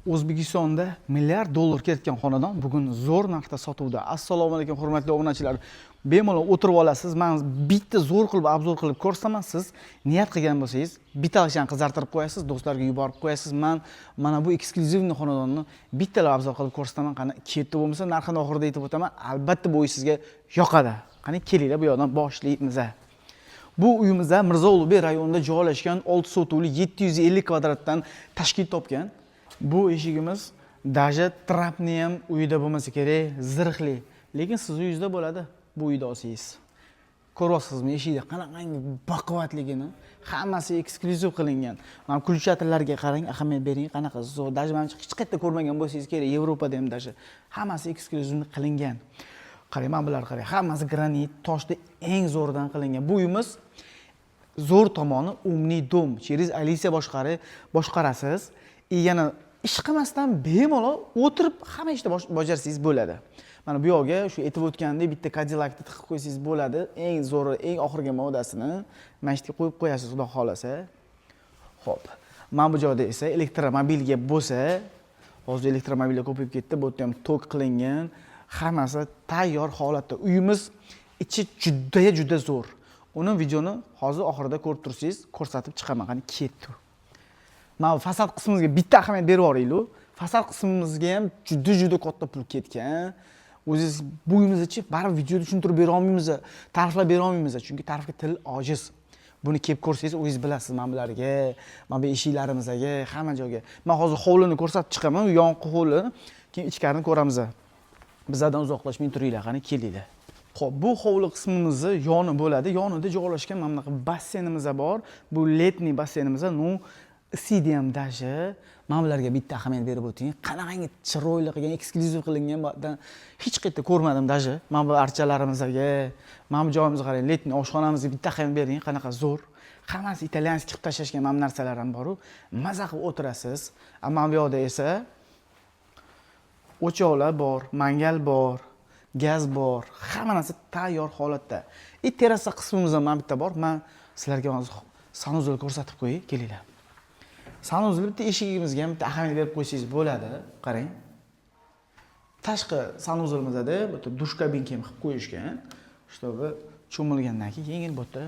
O'zbekistonda milliard dollar kiritgan xonadon bugun zo'r narxda sotuvda. Assalomu alaykum, hurmatli obunachilar. Bemalol o'tirib olasiz. Men bitta zo'r qilib обзор qilib ko'rsataman. Siz niyat qilgan bo'lsangiz, bitta qizartirib qo'yasiz, do'stlarga yuborib qo'yasiz. Men mana bu эксклюзивный xonadonni bittalab обзор qilib ko'rsataman. Qani, ketdi bo'lmasa, narxini oxirida aytib o'taman. Albatta bu uy sizga yoqadi. Qani, kelinglar, bu yoqdan boshlaymiz. Bu uyimizda Mirzo Ulug'bek rayonida joylashgan, 6 sotixli, 750 kvadratdan tashkil topgan. Bu eshigimiz даже Trampni ham uyida bo'lmasa kerak, zirhli. Lekin sizni uyingizda bo'ladi bu uyda olsangiz. Ko'ryapsizmi eshikni qanaqangi baquvvatligini? Hammasi eksklyuziv qilingan. Mana включатель larga qarang, ahamiyat bering, qanaqa zo'r. Даже manimcha hech qayerda ko'rmagan bo'lsangiz kerak, Yevropada ham даже. Hammasi eksklyuziv qilingan. Qarang, mana bular qarang, hammasi granit, toshda eng zo'ridan qilingan. Bu uyimiz zo'r tomoni умный дом, через Alisa boshqarasiz. И yana ish qilmasdan bemalol o'tirib hamma ishni bajarsangiz bo'ladi. Mana bu yoqga shu aytib o'tgandek bitta Cadillacni tiqib qo'ysangiz bo'ladi. Eng zo'ri, eng oxirgi modasini mana shu yerga qo'yib qo'yasiz, xudo xohlasa. Xo'p. Mana bu joyda esa elektromobilga bo'lsa, hozir elektromobillar ko'payib ketdi, bu yerda ham tok qilingan, hammasi tayyor holatda. Uyimiz ichi juda juda zo'r. Uni videoni hozir oxirida ko'rib tursangiz, ko'rsatib chiqaman. Qani, ketdi. Mana bu fasad qismimizga bitta ahamiyat berib yuboraylik. Fasad qismimizga ham juda juda katta pul ketgan. O'zingiz bu uyimizni baribir videoda tushuntirib bera olmaymiz, ta'riflab bera olmaymiz, chunki ta'rifga til ojiz. Buni kelib ko'rsangiz, o'zingiz bilasiz mana bularga, mana bu eshiklarimizga, hamma joyga. Men hozir hovlini ko'rsatib chiqaman, yonqi hovli, keyin ichkarini ko'ramiz. Bizlardan uzoqlashmay turinglar, qani, kelinglar. Xo'p, bu hovli qismimizni yoni bo'ladi. Yonida joylashgan mana bunaqa basseynimiz bor. Bu летний basseynimiz, ну, isiydi ham даже. Mana bularga bitta ahamiyat berib o'ting, qanaqangi chiroyli qilgan, eksklyuziv qilingan. Bu yerdan hech qayerda ko'rmadim даже. Mana bu archalarimizga, mana bu joyimizga qarang, летний oshxonamizga bitta ahamiyat bering, qanaqa zo'r, hammasi итальянский qilib tashlashgan. Mana bu narsalar ham boru, maza qilib o'tirasiz. A mana bu yoqda esa o'choqlar bor, mangal bor, gaz bor, hamma narsa tayyor holatda. И terrasa qismimiz ham mana bitta bor. Man sizlarga hozir санузел ko'rsatib qo'yay, kelinglar. Санузел bitta eshigimizga ham bitta ahamiyat berib qo'ysangiz bo'ladi. Qarang, tashqi санузел imizda bu yerda душ кабинка ham qilib qo'yishgan, чтобы cho'milgandan keyin yengil bu yerda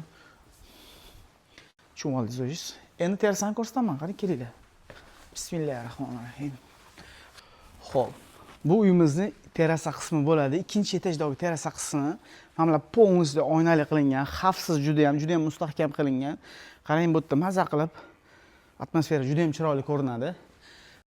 cho'mib oldingiz o'zingiz. Endi terrasani ko'rsataman, qarang, kelinglar. Bismillahi rohmanir rohim. Ho'p, bu uyimizni terrasa qismi bo'ladi, ikkinchi etajdagi terrasa qismi. Mana bular полностью oynali qilingan, xavfsiz, judayam judayam mustahkam qilingan. Qarang, bu yerda maza qilib atmosfera juda yam chiroyli ko'rinadi.